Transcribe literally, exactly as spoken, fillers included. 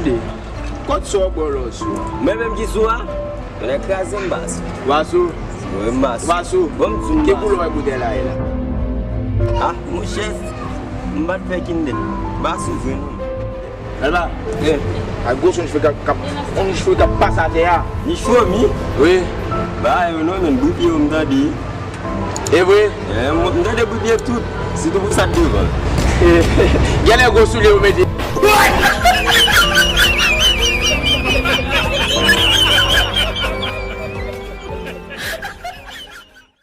Kot sa w bwè lò sou a? Mwen menm ki sou a? Tonnè kraze m, Baso. Baso. Wi, Baso. Baso. Bon, m di m, ki koulè boutèy la ye la? Ah, monchè, m pa t fè kinnen. Baso vre non. Alba. Eh. A gwo son cheve k ap, k ap, yon cheve k ap pase atè a. Ni cheve mi? Wi. Ba yo non, men bri pye yo m tande. E vre? Eh, m, m tande bri pye tout. Sitou pou sa k devan. Genlè gwo soulye yo mete.